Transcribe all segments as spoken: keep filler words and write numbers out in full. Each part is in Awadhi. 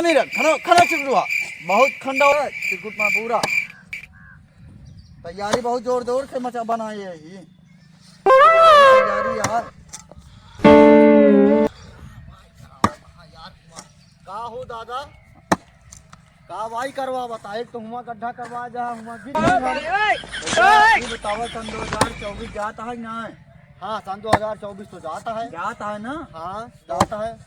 खाना, खाना चिरकुट हुआ। बहुत खंडा हो रहा है चिरकुट में पूरा। तैयारी बहुत जोर जोर से मचा बनाई है ये। तैयारी यार। का हो दादा? का भाई करवा बता, एक तो हुआ गड्ढा करवा जा, हुआ गिर गया। भैया, ये बतावा, सन दो हजार चउबीस जाता है कि ना? हाँ, सन दो हजार चउबीस तो जाता है। जाता है ना? हाँ, जाता है।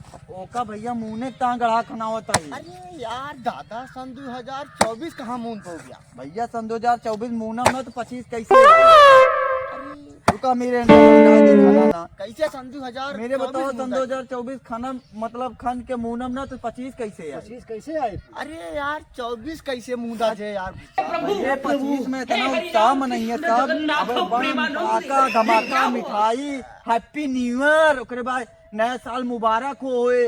ओका भैया मुँह ने तांगड़ा खनावत है। अरे यार दादा, सन दो हजार चउबीस कहाँ मुँह हो गया? भैया, सन दो हजार चउबीस मुँह ना, तो पच्चीस कैसे? अरे रुका, मेरे अंदर ना देखा ना, ना। कैसे सन दो हजार मेरे बताओ, चउबीस सन मुँह दो हजार चउबीस खाना, मतलब, खन के मुँह ना, तो पच्चीस कैसे है? पच्चीस कैसे आए? अरे यार, चउबीस कैसे मुँह दा जे यार? ये पच्चीस में इतना उत्साह मनइया सब, अबे बम, पटाखा, धमाका, मिठाई, Happy New Year, ओकरे बाद नया साल मुबारक हो होए।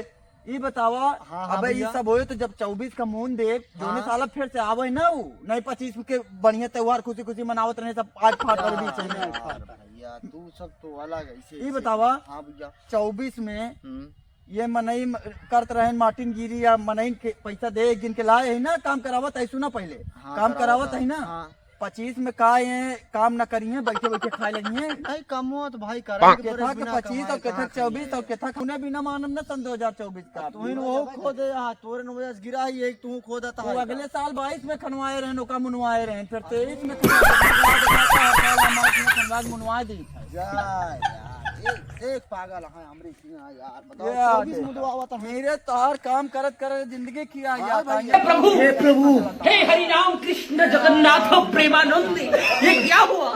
ई बतावा, हाँ, हाँ, अबे ई भैया। सब होए तो जब चउबीस का मुँह देख, जोने हाँ। साला फिर से आवे ना उ, नए पच्चीस के बढ़िया त्योहार खुशी खुशी मनावत रहे सब, आज फाट और बीच में। हाँ, भैया, तू सब तो अलग ऐसे, ई ऐसे। बतावा, हाँ भैया। चउबीस में हम्म। ये मनई म-, करत रहे मार्टिन गिरी या मनई के पैसा दे, एक दिन के लाए है ना, काम करावत है, सुना पहले। हाँ, काम करावत करावत है। है ना। हाँ। पच्चीस में का ये काम न करिए, बैठे बैठे खाए लगिए। नहीं, कमो तो भाई करेंगे, केथा के पच्चीस और केथा चउबीस और केथा के उन्हें भी ना मानम ना सन दो हजार चउबीस का। तुहिन वो खो दे, हाँ, तोरे नौ बजे गिरा ही एक, तू खो देता वो है। अगले साल बाईस में खनवाए रहन, ओका मुनवाए रहन, फिर तेईस में खनवाए रहन, मार्च में खनवा के मुनवाए दी। जा यार, एक, एक पागल है हमरे हाँ यार, बताओ, ये आ चउबीस गए। मुदवा आवत है। मेरे तोहार काम करत करत जिंदगी की आ हाँ याद भैया। आई। प्रभु, हे प्रभु। हे हरि राम कृष्ण जगन्नाथ प्रेमानंद, ये क्या हुआ?